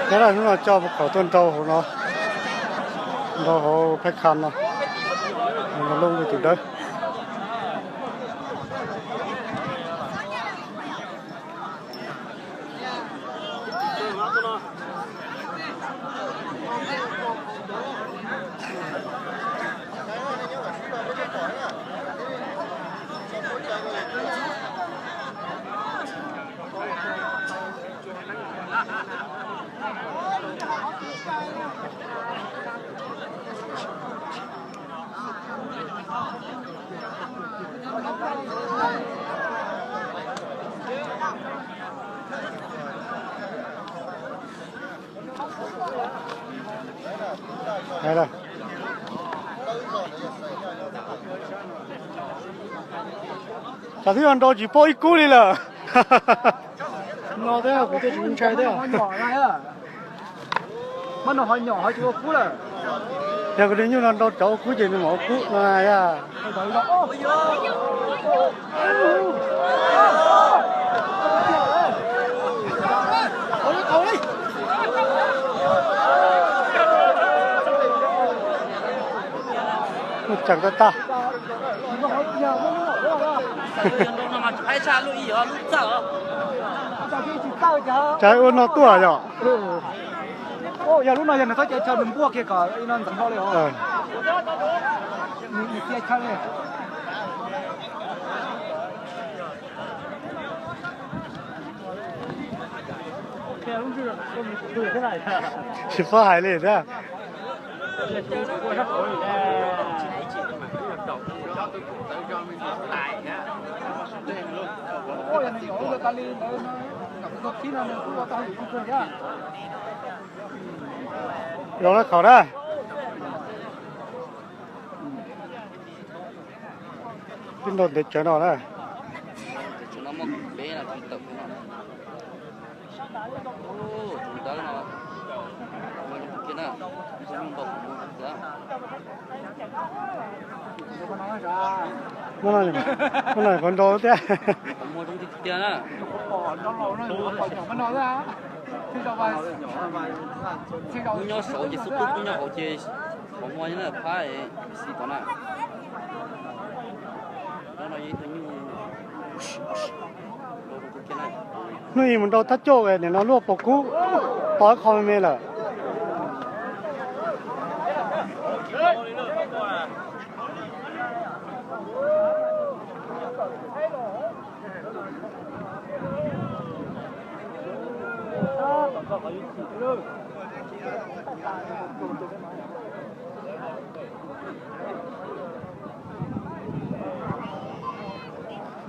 Nyob lawm hnub no coj puag khaum tuaj nrau hauv no, nrau hauv phab kham no, no looj li tus dawb. Tsam twb yog nrau tsis paub ib kub li lawm. No thiab kuv thiaj tsis ntshai thiab. Yog kuv niag nyuj no nrau cov ua kub ces nws mam ua kub no na yog. Muaj tseem tag tag. Tsav ua no tuaj yom. Yog lub no yog nws txhob cia chaw, nws npuaj kiag kom no ntxeev hlo li os. Tsis paub hais li thiab. Zoo na qhov na. Twb nrau ntev tsawv no na. Muab no qhov nrau thiab. Kub nyob saud ces xub qub, kub nyob hauv ces qhov muag na, phab xis tom na. Hnub ib mus nrau thab coj nim no luaj pos kub, pos ib qho me me lawm.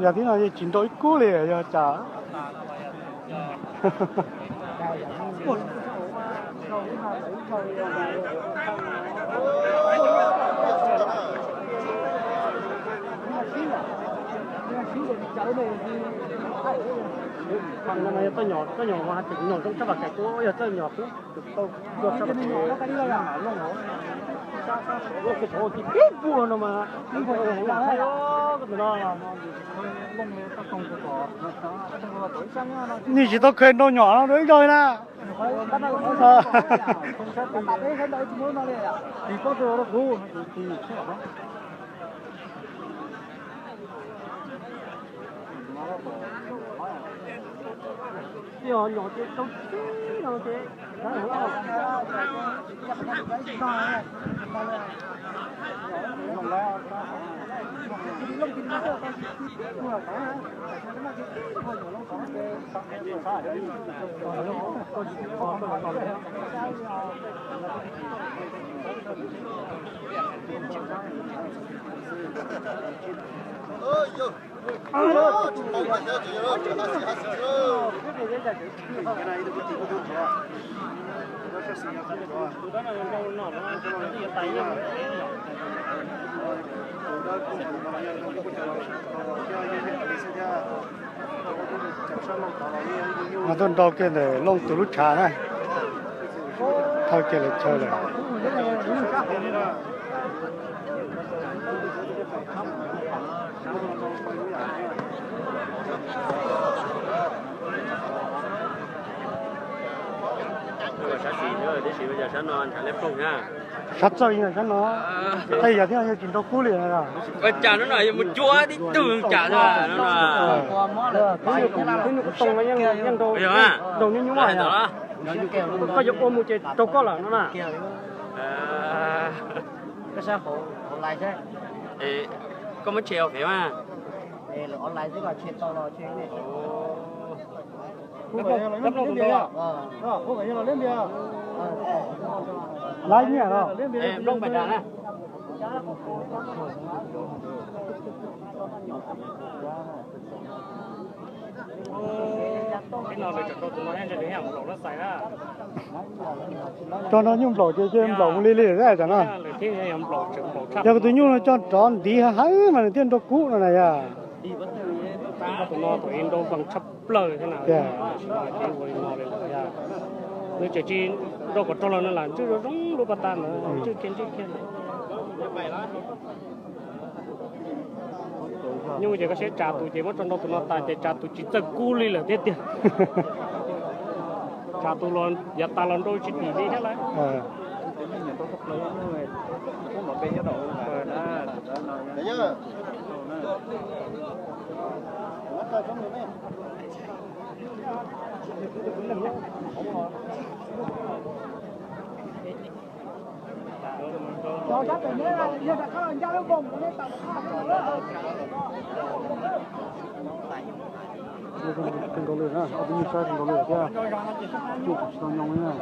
Yog tib no yeej tsis nrau ib kub li yog cas. Txoj nyom, txoj nyom mas tseem nyom zoo tshaj vam kais kuv yog txoj nyom kub. Nim tsis tau kheev nrau nyom no dua ib zaug li na. Mas tuaj nrau kiag ntawm Looj tus lub tshav na, thawj kiag lawv chaw lawm. Sab txawj sab no, tej yam thiab yog tsis nrau kub li. Ua cas no no yuav mus cuab tib tug cas xwb no. Tus nyuj kuv too no yeej nrau nyuj nyuj mas. Koj yuav ua mus ces rau koj lawm no na. Koj muab tshem ua fev mas. Lab nyiaj los? Tso nrog nyuj nplaum ces nplaum mus li li lawm tam no. Yog kuv tus nyuj no coj rov ntiv heev mas nws thiaj nrau kub no na yog. Nrau kom tsis nrau kom raug los no lam ntswj zoo zoo lub pas tas ntawd ntswj kiag ntswj kiag. Nyuj ces koj saib tsa tus ces muab tso nrau tus no tas ces tsa tus tsis txawj kub li lawm thiab tiag. Tsa tus los yav tas los nrau tsis tim li thiab lawm. Nrau lawm na, ob tug nyuj saib nrau lawm thiab. Nyuj tsis tau nyob na.